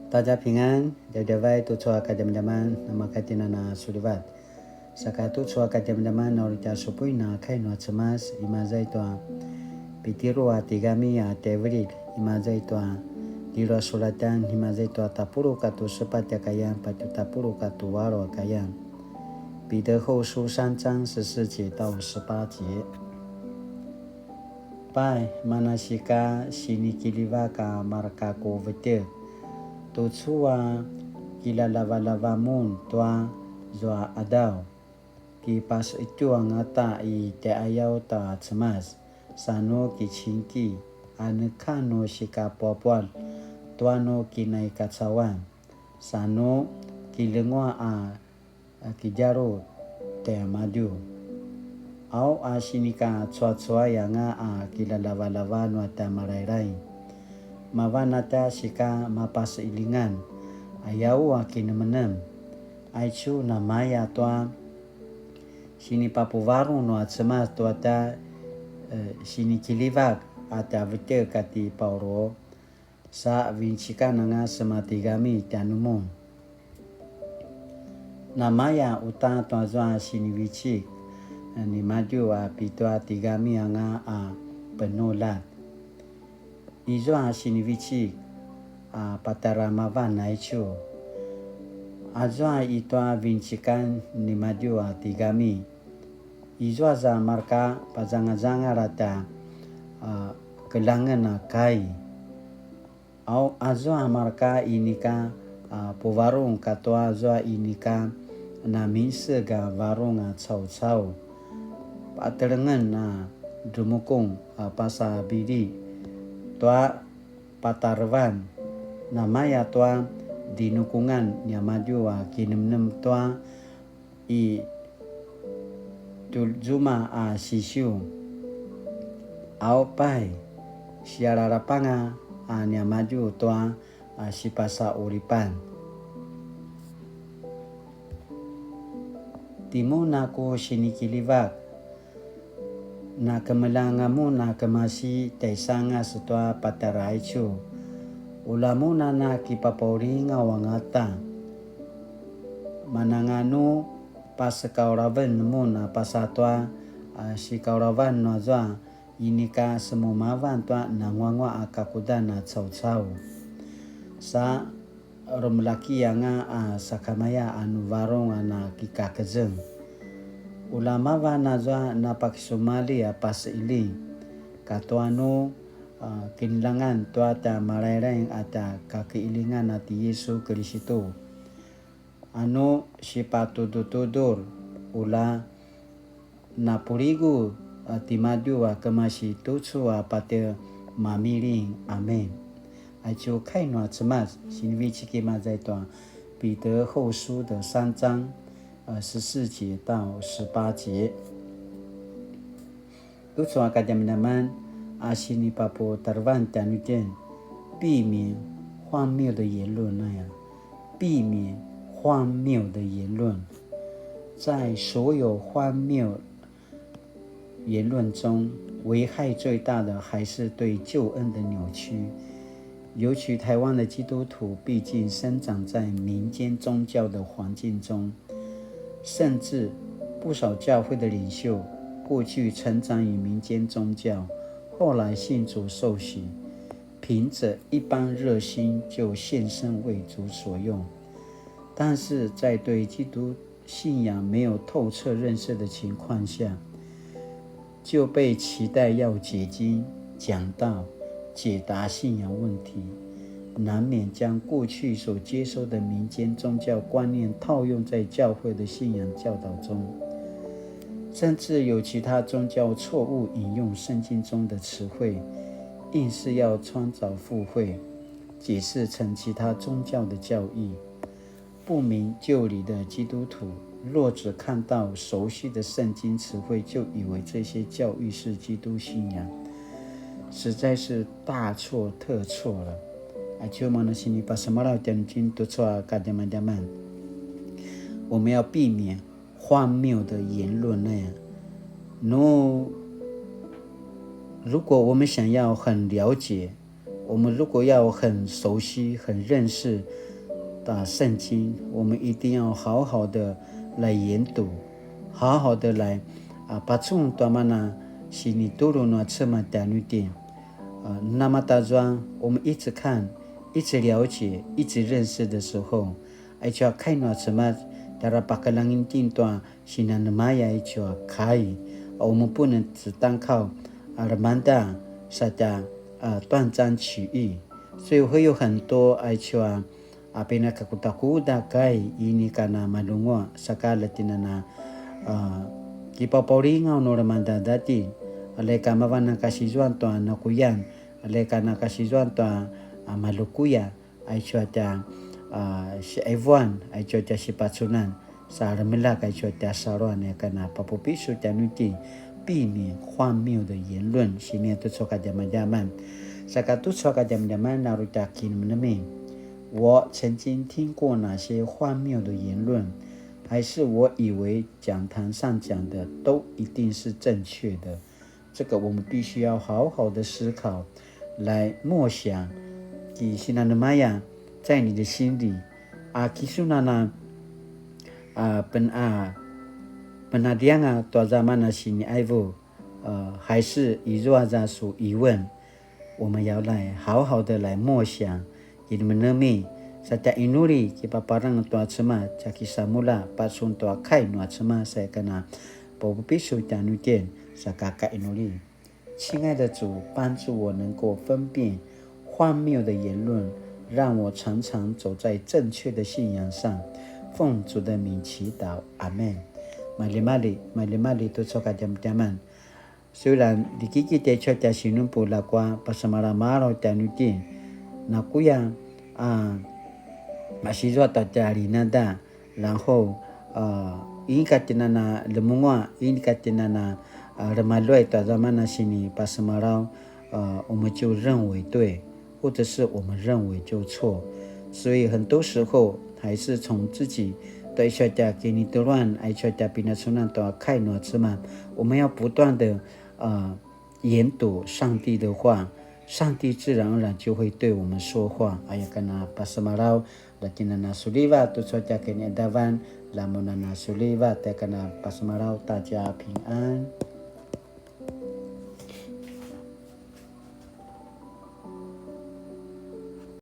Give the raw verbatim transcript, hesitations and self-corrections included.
大家平安, djavadjavai tucu a kadjamadjaman, namakatjinana sulivat. Saka tucu a kadjamadjaman, na uri tja supuin a kai nua Cemas, imaza i tua Pitiru a tigami a tjaivililj, imaza i tua tjelu a sulatan, imaza i tua tapuluq katua sepatj a kayan, patje tapuluq katua alu a kayan. 彼得後書三章十四節到十八節。 Pai, manasika sinikiljivak a marka ku vetjek, tucu a kilalavalava mun tua zua qadaw, kipasuitju angata i tjaiqayaw ta Cemas, sa nu kicingki, a neka nu sikapuapuan tua nu kinaikacauan, sa nu kilenguaq a a kitjalu tjaimadju. Au a sinikacuacuay anga a kilalavalava nua tja Malailai. Mavan a tja sika mapasailingan, ayau a kinemenem. Aicu namaya tua sinipapuvarung nua Cemas tua tja, e, sinikiljivak a tja vetjek kati Paulu. Sa vincikan anga sema tigami tjanumun. Namaya uta tuazua sinivecik nimadju a pitua tigami anga a penuljat. Izua sinivecik a patjara mavan aicu. Azua itua vincikan nimadju a tigami, izua za marka pazangazangal a tja, a, keljangen a kai. Au azua marka inika, a, puvarung katua azua inika naminseg a varung a caucau. Patelengen a drumukung a pasabili tua patarevan, namaya tua dinukungan niamadju a kinemnem tua i tjuzuma a sisiu. Au pai, sialalapanga a niamadju tua a sipasaulipan. Timun a ku sinikiljivak, na kemeljang a mun a kemasi tjaisangas tua patjara aicu. Ula mun a na kipapaulingaw angata. Mananga nu pasekaulaven mun a pasa tua, a, sikaulavan nuazua inika semumavan tua nanguanguaq a kakudan a caucau. Sa rumelaki anga a sakamaya a nu varung a na kikakezeng. Ula mavan azua napakisumalji a pasailing, katua nu, a, kinljangan tua tja Malailai a tja kakiilingan a ti Yisu Kilisitu. Anu sipatudutudur, ula napuligu, a, timadju a kemasi tucu a patje mamiling. Amen. Aicu kai nua Cemas, sinivecik imaza i tua 彼得後書的三章，呃，十四节到十八节。 Tucu a kadjamadjaman a sinipaputarevan tjanuitjen, 避免荒謬的言论 aya. 避免荒謬的言论。在所有荒謬言论中，危害最大的还是对救恩的扭曲。尤其台湾的基督徒，毕竟生长在民间宗教的环境中， 甚至不少教会的领袖过去成长于民间宗教，后来信主受洗，凭着一般热心就献身为主所用。但是在对基督信仰没有透彻认识的情况下， 就被期待要解经、讲道、解答信仰问题，难免将过去所接受的民间宗教观念套用在教会的信仰教导中，甚至有其他宗教错误引用圣经中的词汇，硬是要穿凿附会，解释成其他宗教的教义。 不明就里的基督徒，若只看到熟悉的圣经词汇，就以为这些教义是基督信仰，实在是大错特错了。Aicu mana sinipasemalaw tjanuitjen tucu a kadjamadjaman. 我们要避免荒谬的言论那样。No, 如果我们想要很了解我们如果要很熟悉、很认识的圣经，我们一定要好好的来研读，好好的来啊，pacun tua mana sinitulu nua Cemas tjanuitjen. 啊，那么大专我们一直看、一直了解、一直认识的时候，aicu a kai nua Cemas tjara pakeljangen itjen tua sinanema aicu a kai. 啊，我们不能只单靠啊 lemangeda satja 啊断章取义，所以会有很多 aicu a a pinakakudakuda kai inika na malunguaq saka la tjen a na a kipapaulingaw nu lemangeda itjen. A leka mavan a kasizuan tua nakuyan, a leka na kasizuan tua a malukuya, aicu a tja a siaivuan, aicu a tja sipacunan, sa remelak aicu a tja saluan, aya kana papupisu tjanuitjen, 避免荒謬的言论, sini tucu a kadjamadjaman. Saka tucu a kadjamadjaman, na uri tja kinemenemen. 我曾经听过哪些荒谬的言论，还是我以为讲台上讲的都一定是正确的？这个我们必须要好好的思考，来默想。Ki sinanema aya 在你的心里 a kisun a na a pen a penadianga tua zaman a siniaivu, 呃，还是 izua za su 疑问，我们要来好好的来默想。Kinemenemen, sa tja inuli kipaparang tua Cemas, tja kisamulja pacun tua kai nua Cemas, sa aya kana papupisu tjanuitjen, sa ka ka inuli. 亲爱的主，帮助我能够分辨荒谬的言论，让我常常走在正确的信仰上。奉主的名祈祷，阿们。Maljimalji, maljimalji tucu a kadjamadjaman. Sulivan, dikiki tja icu a tja sinupu ljakua pasemalamalaw tjanuitjen. Nakuya a masizua ta tja linada, 然后 a inika tjen a na lemunguaq, inika tjen a na a remaluay tua zaman a sinipasemalaw, a 我们就认为对，或者是我们认为就错。所以很多时候还是从自己的 icu a tja kinituluan, a icu a tja pinacunan tua kai nua Cemas, 我们要不断的 啊，研读上帝的话，上帝自然而然就会对我们说话。Aya kana pasemalaw, la tjen a na sulivat tucu a tja kiniqadavan, la mun a na sulivat, aya kana pasemalaw, 大家平安。